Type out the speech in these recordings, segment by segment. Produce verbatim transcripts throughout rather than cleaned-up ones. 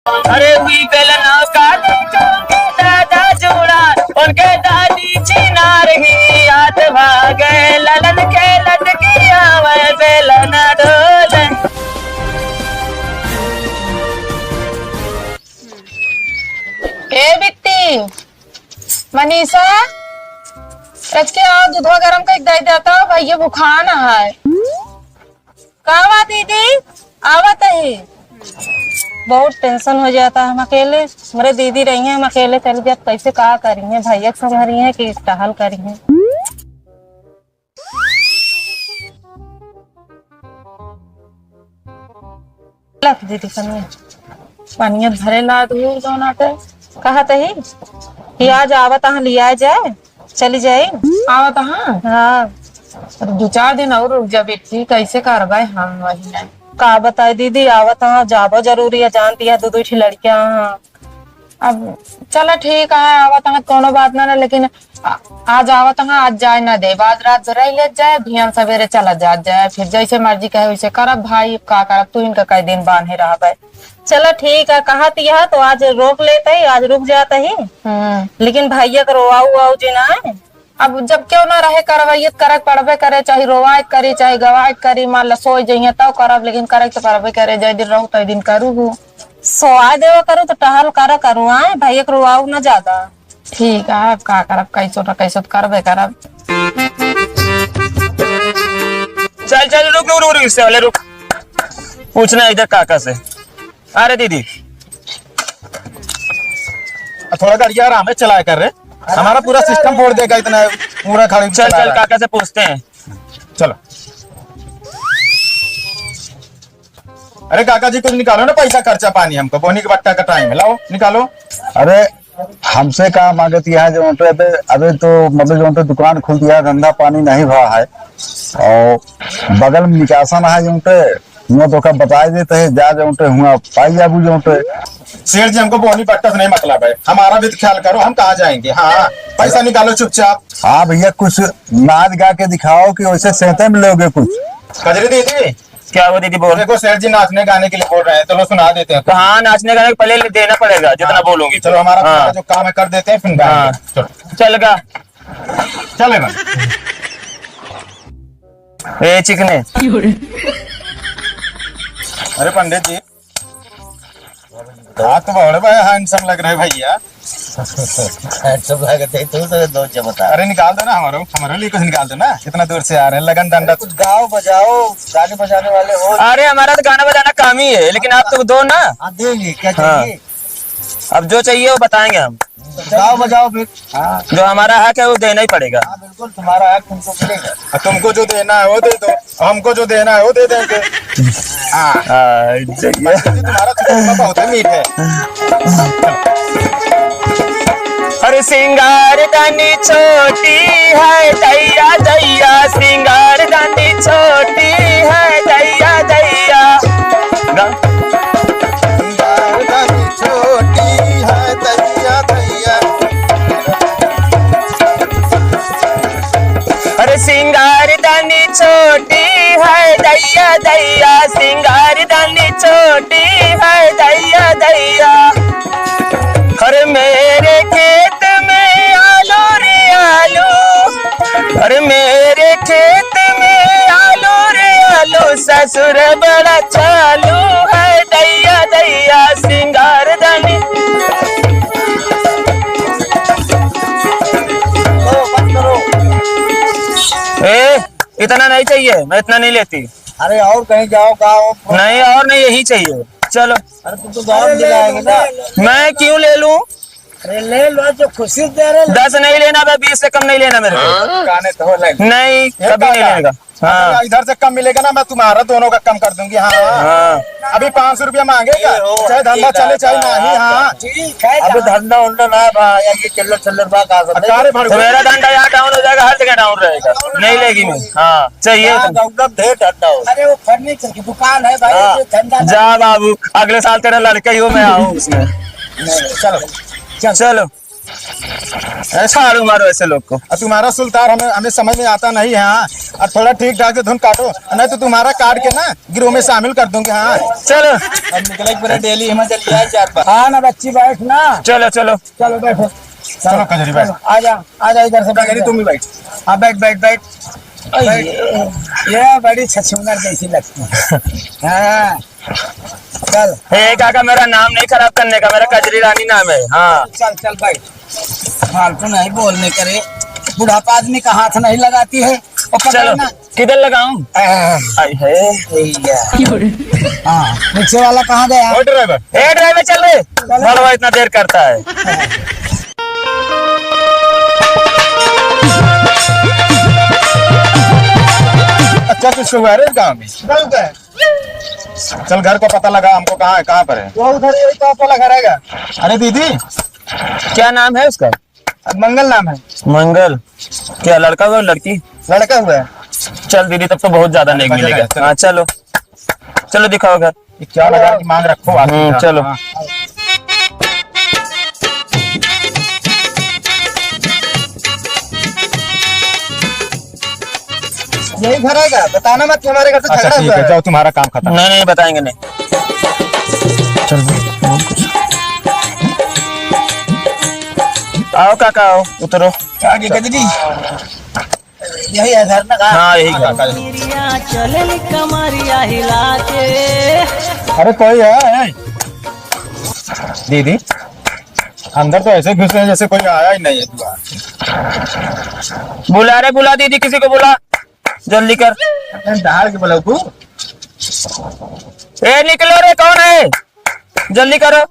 अरे हुई बेलना का दादा जोड़ा, उनके दादी चिनार ही याद भागे, ललन के लटकी आवे बेलना डोले। ए बिट्टी, मनीषा, रच के आओ, दूधवा गरम कइके दे देता, भैया भुखान है। का बा दीदी? आवत ही। बहुत tension हो जाता है हम अकेले। हमरे दीदी रही हैं, हम अकेले चल जात, कैसे का करी हैं? भैया के संभरी हैं कि टहल करी हैं? लख दीदी कनिया, पनिया भरे ला दूर जौना के। कहत ही कि आज आवत अहाँ लिया जाए। चली जाई। आवत हाँ? हाँ। अरे दो चार दिन और रुक जा बेटी, कैसे करबे हम वही नहीं। का बताए दीदी, आवत हाँ, जाबो जरूरी है, जानती है दो दो ठी लड़कियां हाँ। अब चला ठीक है, आवत हाँ, कोनो बात ना ना, लेकिन आ-, आज आवत हाँ, आज जाए ना दे, आज रात भर रह ले जाए, बिहान सवेरे चला जात जाए, फिर जैसे मर्जी कहे वैसे करब भाई, का करब, तू इनका कई दिन बांधे रहबे। चला ठीक है, कहत यह तो आज रोक लेत ही, आज रुक जात ही। हम्म। लेकिन भैया के रोआऊ उआऊ जे ना है। अब जब क्यों ना रहे करवाइए, त करे के पड़बे करे, चाहे रोवाए के करी, चाहे गवाए के करी, मान ला सोए जइहे तब करब, लेकिन करे के तो पड़बे करे, जय दिन रहू तय दिन करू हूँ। सोआ देवा करू तो टहल करा करू, आए भैया के रोआऊ ना ज्यादा। ठीक है, अब का करब, कैसो ना कैसो तो करबे करब। चल चल, रुक रुक रुक रुक, इससे वाले रुक, पूछना है इधर काका से। अरे दीदी, थोड़ा गाड़ी आराम से चलाया कर रे, हमारा पूरा system फोड़ देगा इतना पूरा खड़ी चल चला चल, रहा है। काका से पूछते हैं। चलो। अरे काका जी, कुछ निकालो ना पैसा खर्चा पानी हमको, बोनी के बट्टा का time है, लाओ निकालो। अरे हमसे का मांगत यहाँ जो उनके अबे, अबे तो मतलब जो उनके दुकान खुल दिया, धंधा पानी नहीं भा है, और बगल में निकासन है जो उनके, हुआ तो का बताए देते हैं, जा जो उनके हुआ पाई जाबू जो उनके। सेठ जी, हमको बोनी बट्टा से नहीं मतलब है, हमारा भी तो ख्याल करो, हम कहाँ जाएंगे? हाँ, पैसा निकालो चुपचाप। हाँ भैया, कुछ नाच गा के दिखाओ कि वैसे सेहते में लोगे कुछ। कजरी दीदी, क्या हुआ दीदी, बोल। देखो सेठ जी नाचने गाने के लिए बोल रहे हैं, चलो सुना देते हैं। तो हाँ, नाचने गाने के पहले ले देना पड़ेगा, जितना हाँ, बोलूंगी। चलो हमारा हाँ। जो काम है कर देते हैं, फिर गाएंगे। हाँ। चलो। चल गा। चले भाई। ए चिकने। अरे पंडित जी, आप तो बड़े बड़े handsome लग रहे भैया। Handsome लगत है, तू तो दो जब बता। अरे निकाल दो ना हमारो, हमारे लिए कुछ निकाल दो ना, इतना दूर से आ रहे हैं, लगन डंडा। कुछ गाओ बजाओ, गाने बजाने वाले हो। अरे हमारा तो गाना बजाना काम ही है, लेकिन आप तो दो ना। हाँ, देंगे, क्या हाँ। चाहिए? अब जो चाहिए वो बताएंगे हम। गाओ बजाओ फिर। हाँ। जो हमारा हक है वो देना ही पड़ेगा। हाँ, बिल्कुल तुम्हारा हक तुमको मिलेगा। अब तुमको जो देना है वो दे दो, हमको जो देना है वो दे देंगे। हाँ। हाँ, सही है। तुम्हारा चुटकुला बहुत ही मीठ है। अरे सिंगार दानी छोटी है दैया दैया, सिंगार दानी छोटी है दैया दैया। गा- सिंगार दानी छोटी है दैया दैया। अरे सिंगार दानी छोटी है दैया दैया, सिंगार दानी छोटी है दैया दैया। अरे मेरे खेत में आलू रे आलू, अरे मेरे खेत में आलू रे आलू, ससुर बड़ा चालू है दैया दैया, सिंगार दानी। ए, इतना नहीं चाहिए, मैं इतना नहीं लेती। अरे और कहीं जाओ, गाओ। नहीं, और नहीं, यही चाहिए। चलो। अरे तुम तो गाँव में दिलाएंगे ना। मैं क्यों ले लूं? अरे ले लो, जो खुशी दे रहे। दस नहीं लेना, मैं बीस से कम नहीं लेना मेरे को। गाने तो हो लेंगे। नहीं, ये कभी नहीं काका, लेने का। हाँ। इधर से कम मिलेगा ना, मैं तुम्हारा दोनों का कम कर दूंगी। हाँ। हाँ। अभी पाँच सौ रुपया मांगेगा, ये हो, चाहे धंधा ये चले, चाहे ना, नहीं। हाँ। ठीक है, अभी धंधा उंधा ना बा, या ये चिल्लर चिल्लर बा, का सब अब नहीं। का रे भड़कू? तो मेरा धंधा यहाँ down हो जाएगा, हर जगह down रहेगा। नहीं लेगी मैं। हाँ, चाहिए हाँ, तुम। एकदम ढेर धंधा हो। अरे वो furniture की दुकान है भाई, हाँ। ये धंधा नहीं। जा बाबू, अगले साल तेरा लड़का ही हो, मैं आऊँ उसमें। चलो, चलो। चलो। ऐसा झाड़ू मारो ऐसे लोग को। और तुम्हारा सुलतार हमें, हमें समझ में आता नहीं है, हाँ। और थोड़ा ठीक ठाक से धुन काटो, नहीं तो तुम्हारा काट के ना गिरोह में शामिल कर दूंगे, हाँ। चलो। अब निकले के पहले डेली हिमाचल लिया चार बार। हाँ ना बच्ची, बैठ ना। चलो, चलो। चलो बैठो। चलो कजरी बैठ। चलो, आ जा, आ जा इधर से बैठ कजरी जा। तुम भी बैठ। हाँ, बैठ, बैठ, बैठ। अरे। बैठ। ये बड़ी छछूंदर जैसी लगती है। हाँ। चल। हे काका, मेरा नाम नहीं खराब करने का, मेरा कजरी रानी नाम है। हाँ। चल, चल भाई, फालतू नहीं बोलने करे, बुढ़ापा आदमी का हाथ नहीं लगाती है। और पकड़ चलो, ना। किधर लगाऊं? आ। आई है। भैया। हाँ, नीचे वाला कहाँ गया? ओ ड्राइवर, ए ड्राइवर, चल रे। चलो। बड़वा इतना देर करता है। अच्छा, तू सुबह गाँव में? गाँव का है। चल, घर का पता लगा हमको, कहाँ है, कहाँ पर है? वो उधर, यही तो आपका घर आएगा। अरे दीदी, क्या नाम है उसका? मंगल नाम है। मंगल। क्या लड़का हुआ, लड़की? लड़का हुआ है। चल दीदी, तब तो बहुत ज्यादा नेक मिलेगा। चलो। हाँ, चलो, चलो दिखाओ घर। ये क्या लगा कि मांग रखो आप? हम्म, हाँ, चलो। हाँ। यही घर आएगा, बताना मत कि हमारे घर से अच्छा, झगड़ा ठीक हुआ है, है। जाओ, तुम्हारा काम खत्म। नहीं, नहीं, बताएंगे नहीं। चल। आओ काका, आओ, उतरो। आगे गजरी। यही है घर ना? हाँ, यही घर। कमरिया चले कमरिया हिला के। अरे कोई है? दीदी, अंदर तो ऐसे घुसे हैं जैसे कोई आया ही नहीं है दुआर। बुला रे, बुला दीदी, किसी को बुला, जल्दी कर। अरे, डाल के बुलाओ तू। ए, निकलो रे, कौन है? जल्दी करो।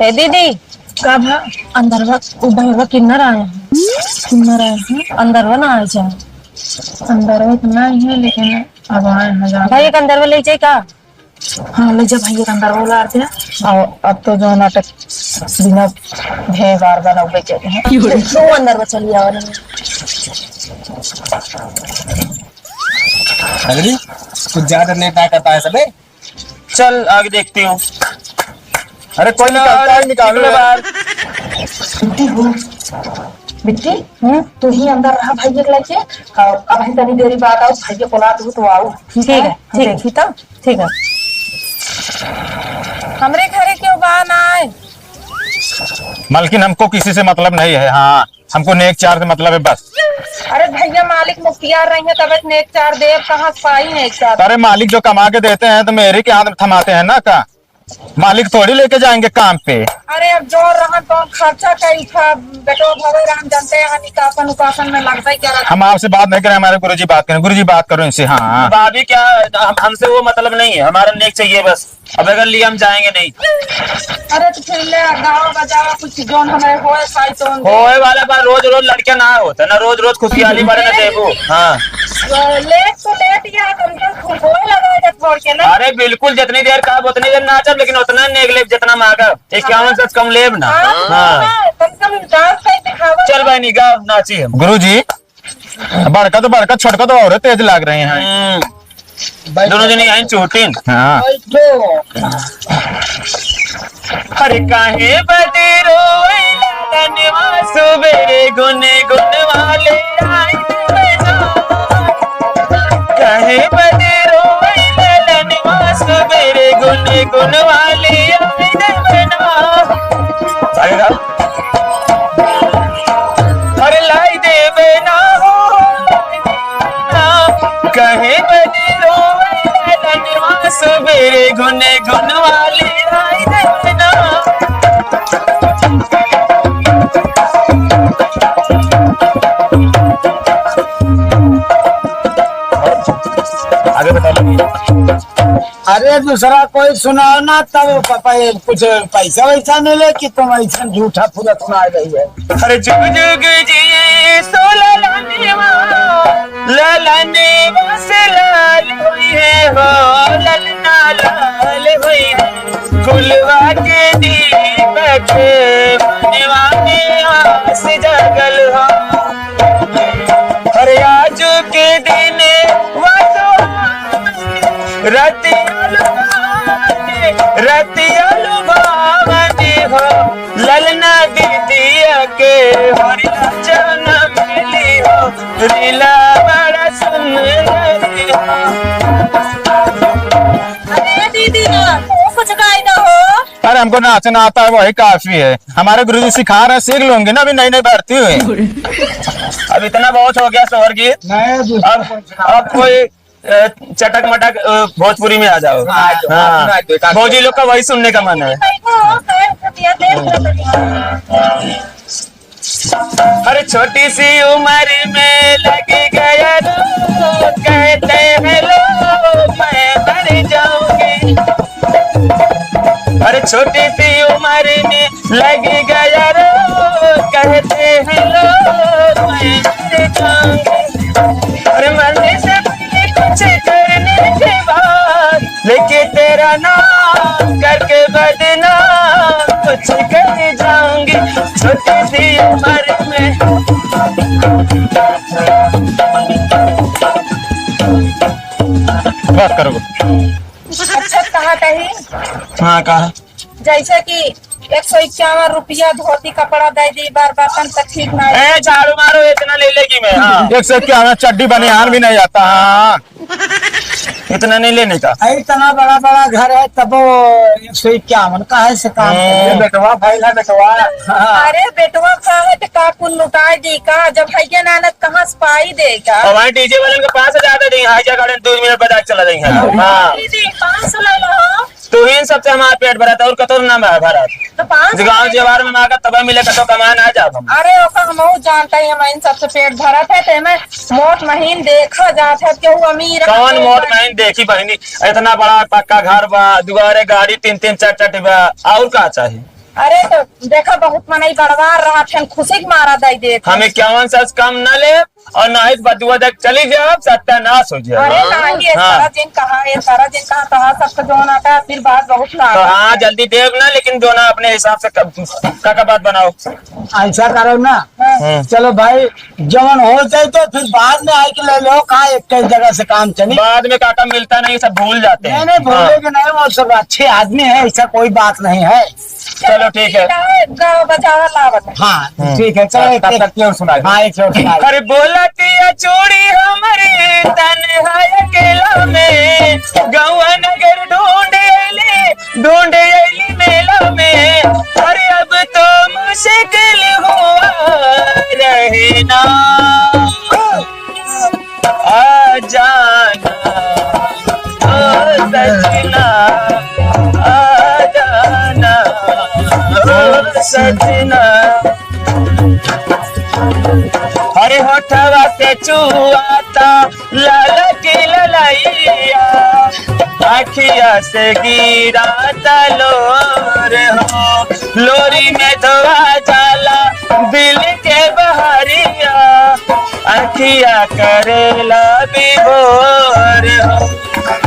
ए दीदी, का भा? अंदरवा, उ बहरवा किन्नर आए हैं। किन्नर आए हैं? अंदरवा ना आए जाए। अंदरवा तो ना आए हैं, लेकिन अब आए हैं, जाओ। भाई, एक अंदरवा ले जाए का? हाँ, ले जा भाई, एक अंदरवा उलार दे। और अब तो जो नाटक बिना भे बार बार अब बेचे हैं। क्यों रे? दो अंदरवा चली आओ ना। अगली, कुछ ज्यादा लेट ना करता है सबे। चल, आगे देखती हूँ। अरे, कोई निकलता है, निकालो निकलो यार। बाहर। बिट्टी हो। बिट्टी, हम्म? तू ही अंदर रहा भाई, एक लड़के। हाँ, अब हम तनी देरी बाद आओ, भाई के बुला दू तो आओ। ठीक है, ठीक। देखी तो, ठीक है। हमरे घरे क्यों बा ना आए? मालकिन, हमको किसी से मतलब नहीं है। हाँ। हमको नेक चार से मतलब है बस। अरे भैया, मालिक मुख्तियार रही है, तब नेक चार देव, कहाँ से पाई नेक चार? अरे मालिक जो कमा के देते हैं तो मेरे के हाथ में थमाते हैं ना का? मालिक थोड़ी लेके जाएंगे काम पे। अरे अब जो रहन तो खर्चा कई था, बेटो भवे राम जानते हैं, हमी का अपन उपासन में लगता ही क्या रहता। हम आपसे बात नहीं करें, हमारे गुरुजी बात करें। गुरुजी बात करो इनसे। हाँ, हाँ। भाभी क्या, हम, हमसे वो मतलब नहीं है, हमारा नेक चाहिए बस। अब अगर लिए हम जाएंगे नहीं। अरे तो फिर ले गावा बजावा कुछ जोन हमें होए पाई तो होए वाला बा, रोज रोज लड़कियां ना होता ना, रोज रोज खुशियाली बड़े ना देबू। हाँ। लेट तो लेट या कम से कम होए लगा जब छोड़ के ना। अरे बिल्कुल, जितनी देर का उतनी देर नाचब, लेकिन उतना नेग लेब जितना मांगब। इक्यावन से कम लेब ना। हाँ, हाँ। हाँ, कम से कम डांस का दिखावा। चल बहनी, गाओ, नाची हम। गुरुजी, बड़का तो बड़का, छोटका तो और तेज लाग रहे हैं। हम्म। दोनों जने आई चोटिन। हाँ। बैठो। अरे काहे बदे रोई ललनवा सुबेरे गुन गुन वाले आई देवे ना। काहे बदे रोई ललनवा सुबेरे गुन गुन वाले आई देवे ना। अरे राम। अरे लाई देवे ना हो, ना, कहे बदे रोवे ललनवा सुबेरे गुन गुन वाले लाई देवे ना। आगे बताओ। अरे दूसरा कोई सुनाओ ना, तब प-, प-, कुछ पैसा वैसा मिले कि तुम ऐसा झूठा पूरा सुना रही है। अरे जुग जुग जिए सो ललनवा, ललनवा से लाल हुई है हो, ललना लाल हुई है। कुलवा के दीपक मनवा में आस जागल हो। अरे आजु के दिन वा तो रतिया लुभावन रतिया लुभावनी हो, ललना दीदिया के होरिया जनम मिली हो, लीला बड़ा सुंदर हो। अरे दीदी, तू कुछ गाई दो हो। अरे, हमको नाचना आता है, वही काफी है। हमारे गुरुजी सिखा रहे हैं, सीख लूंगी ना, अभी नई नई भर्ती हुई। अब इतना बहुत हो गया शोर की। नहीं, दूसरा अब, कोई अब कोई, अ, चटक मटक, अ, भोजपुरी में आ जाओ। हाँ, हाँ। अपना एक दो एक आध भौजी लोग का वही सुनने का मन है। अरे छोटी सी उम्र में लग गया रोग, कहते हैं लोग मैं मर जाऊंगी। अरे छोटी सी उम्र में लग गया रोग, कहते हैं लोग मैं मर जाऊंगी। अरे मरने से पहले कुछ करने के बाद लेके तेरा नाम करके बदनाम कुछ कर जाऊंगी छोटी सी उम्र में। बस करो। अच्छा, कहा कही? हाँ, कहा। जैसे कि एक सौ इक्यावन रुपया धोती कपड़ा दे दी, बार बर्तन तो ठीक ना है। ए, झाड़ू मारो, इतना ले लेगी मैं, हाँ। एक सौ इक्यावन चड्डी बनियान भी नहीं आता, हाँ। इतना नहीं लेने का। अरे, इतना बड़ा बड़ा घर है, तब वो एक सौ इक्यावन का है से काम हम्म। करे। बेटवा भइल है, बेटवा। हाँ। अरे, बेटवा का है तो का कुल लुटाए दी का? जब है ना, ना, कहाँ से पाई दे का? और वहाँ डीजे वालन के पास ज्यादा दी, हाई जा गार्डन दो मिनट बजा के चला जाई है। हाँ। दीदी, पाँच सौ ले लो। तू ही इन सबसे हमारा पेट भरत है, और कतौ ना भरत। तो पाँच सौ गाँव जवार में मांगा तब मिले, कतौ कमाए ना जाब हम। अरे, ओका हमहू जानते हैं, हम इन सबसे पेट भरत है, तो हमें मोट महीन देखा जात है, केहू अमीर है, कौन केहू मोट गरीब। महीन देखी बहिनी, इतना बड़ा पक्का घर बा, दुआरे गाड़ी तीन तीन चार चार बा, और का चाही? अरे, तो देखा, बहुत मनई बड़वार रहत है, खुशी के मारा दई देत है। हमें इक्यावन से कम ना ले, और ना ही बदुआ देख चली जाब, सत्यानाश हो जाए। अरे, ना ही, ये हाँ। सारा जिन कहा, ये सारा जिन कहा, कहा सबको जो ना का आशीर्वाद बहुत तो लाग। हाँ, जल्दी देब ना, लेकिन जो ना अपने हिसाब से क-, का, का बात बनाओ। ऐसा करो ना, हम्म। चलो भाई, जवन हो जाए तो फिर बाद में आके ले लो, कहाँ एक कई जगह से काम चली। बाद में काका मिलता नहीं, सब भूल जाते हैं। नहीं, नहीं, हाँ। भूलेंगे नहीं, वो सब अच्छे आदमी हैं, ऐसा कोई बात नहीं है। चलो, ठीक है। गाँव बजावा लावत है। हाँ, हम्म। ठीक है, चलो, तब एक, तक एक, क्यों सुनाई? हाँ, एक और सुनाई। अरे बोलतिया चूड़ी हमरे तन्हा अकेला में, गौआ नगर ढूंढ अइली, ढूंढ अइली मेला में। अरे अब तो मुश्किल हुआ रहना। आ जाना, ओ सजना, आ जाना, ओ सजना। हरे होठवा से चुआता लाल की ललैया, अखिया से गिराता लोर हो, लोरी में धोआ जाला दिल के बहरिया, अखिया करेला विभोर हो।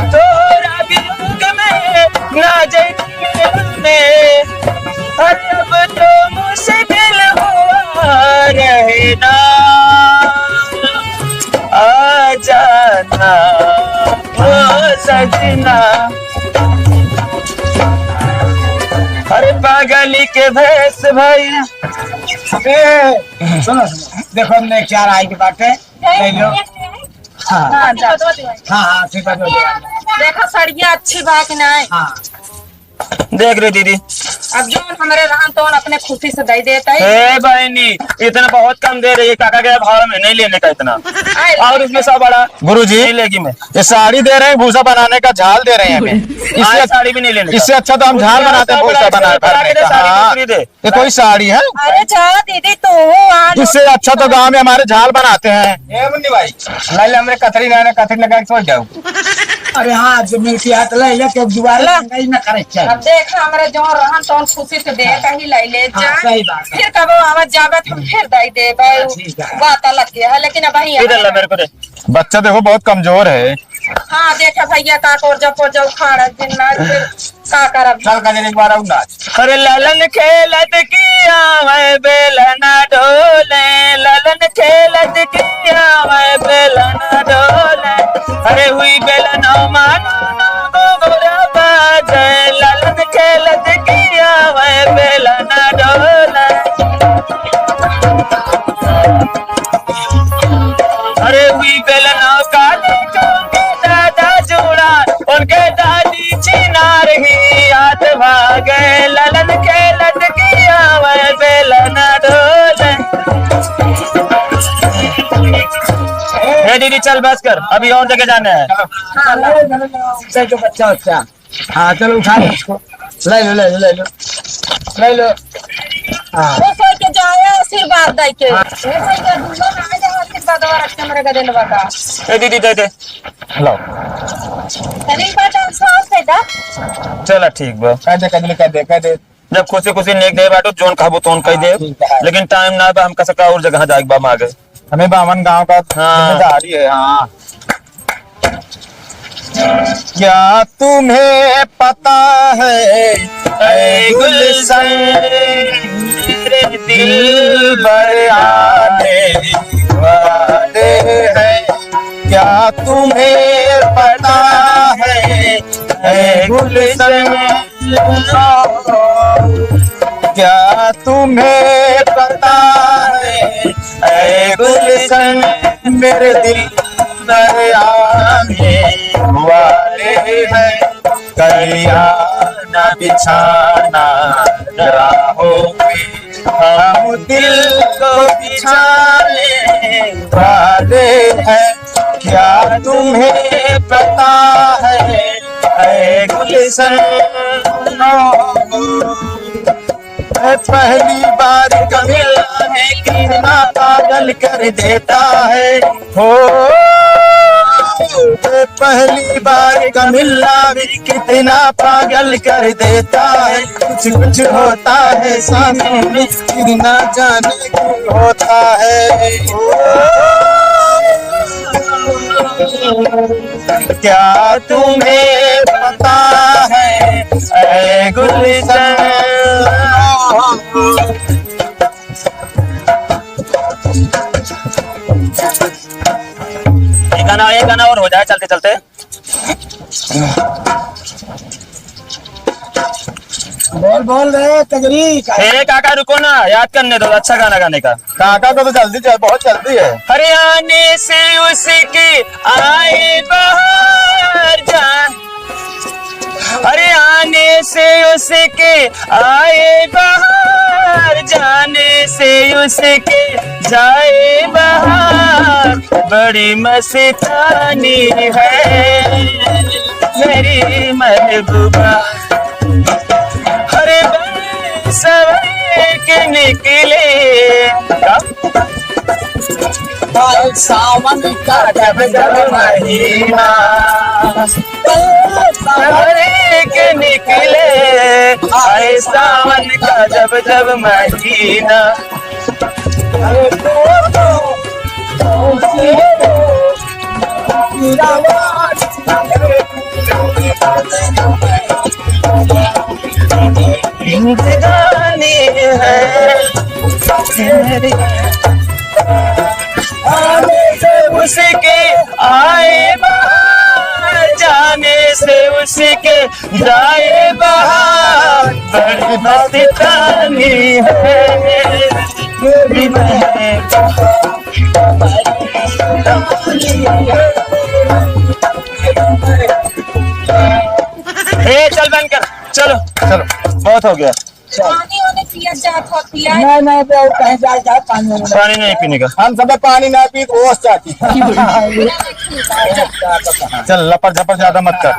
तोरा वियोग में ना जइती मेला में, अरे अब तो मुश्किल हुआ रहना। आ जाना ओ सजना। अरे पागली के भेष भइल। ए, सुनो, सुनो, देखो, हमने चार आई के बाटे, ले लो। हाँ। हाँ, जा। हाँ, हाँ, ठीक है, ठीक है। देखो, सड़िया अच्छी बा कि नहीं? हाँ। देख रहे दीदी। अब जौन हमरे रहन तौन अपने खुशी से दे देता है। ए बहनी, इतना बहुत कम दे रही है, काका के भाव में नहीं लेने का इतना। आए और इसमें सब बड़ा गुरुजी, नहीं लेगी मैं। ये साड़ी दे रहे हैं, भूसा बनाने का झाल दे रहे हैं हमें। इससे आज अच्छा, साड़ी भी नहीं लेने का। इससे अच्छा तो हम झाल बनाते हैं, भूसा बनाए भरने का। साड़ी हाँ। दे। ये कोई साड़ी है? अरे जा दीदी, तू आ। इससे अच्छा तो गांव में हमारे झाल बनाते हैं। ए मुन्नी भाई, लाइले हमरे कथरी ना, ना कथरी लगा के सो जाओ। अरे हाँ, जो मिलती है तो ले, ये के दुआरे ला। लंगाई ना करे चाहिए। अब देख, हमरे जो रहन तौन खुशी से दे, हाँ। कहीं लाइले हाँ, जा। सही बात है। फिर कबो आवत जावत हम फिर दई देबे। हाँ, ठीक है। बात अलग के है, लेकिन अब वहीं इधर ला मेरे को दे। बच्चा देखो बहुत कमजोर है। हाँ, देखा भैया का कोरजा पोरजा उखाड़ा जिन्ना, फिर का करब? चल कजरी एक बार आऊ नाच। अरे ललन खेलत की आवे बेलना डोले, ललन खेलत की आवे बेलना डोले। अरे हुई बेलना मानो ना गोबरा बाज ललन खेलत की आवे बेलन डोले। अरे हुई बेलन काली के दादा जुड़ा, उनके दादी छिनार ही याद भागे, ललन खेलत की आवे बेलन डोले। ए दीदी, चल बस कर, अभी और जगह जाना है। हाँ, लो। जो बच्चा, बच्चा। हाँ, चलो, उठा लो इसको। ले लो, ले लो, ले लो। ले लो। हाँ। खुश होके जाए, आशीर्वाद दे के। हाँ। खुश होके दूल्हा ना आ जाए, आशीर्वाद और अच्छे मेरे का दिन बता। ए दीदी, दे दे। लो। तनी बात हम सौ से दा। चला, ठीक बा। कह दे, कह दे, कह दे, कह दे। जब खुशी खुशी नेक दे बाटो, जोन कहबो तोन कह दे। हाँ, ठीक है। लेकिन टाइम ना बा, हम कस का और जगह जाए के बा मागे। हमें बामन गांव का हाँ। जिम्मेदारी है, हाँ। क्या तुम्हें पता है, ऐ गुलशन, मेरे दिलबर आने वाले हैं? क्या तुम्हें पता है, ऐ गुलशन, क्या तुम्हें पता है, ऐ गुलशन, मेरे दिलबर आने वाले हैं। कलियाना बिछाना राहों में, हम दिल को बिछाने वाले हैं। क्या तुम्हें पता है, ऐ गुलशन, पहली बार का मिलना भी कितना पागल कर देता है। हो, पहली बार का मिलना भी कितना पागल कर देता है। कुछ कुछ होता है सांसों में, ना जाने क्यों होता है। क्या तुम्हें पता है, ऐ गुलशन? एक गाना, एक गाना और हो जाए चलते चलते। बोल, बोल रे कजरी, का- ए काका, रुको ना, याद करने दो, अच्छा गाना गाने का। काका को तो जल्दी चाहिए, बहुत जल्दी है। हरियाणे से उसके आए बाहर जान, हरियाणे से उसके आए बाहर, जाने से उसके जाए बाहर। बड़ी मस्तानी है मेरी महबूबा, हर बन सवर के निकले। भाई सावन का जब जब महीना, हर एक निकले, आए सावन का जब जब महीना। जिंदगानी है मेरी। आने से उसके आए बाहर, जाने से उसके जाए बाहर, बड़ी मस्तानी है मेरी महबूबा। ए, चल बंद कर, चलो। चलो, बहुत हो गया। पानी वानी पिया जात हो, पिया। नहीं, नहीं, बे, और कहीं जाए, जाए, पानी वानी। पानी नहीं पीने का। हम सब पानी ना पी, ओस चाहती। चल, लपर झपर ज्यादा मत कर।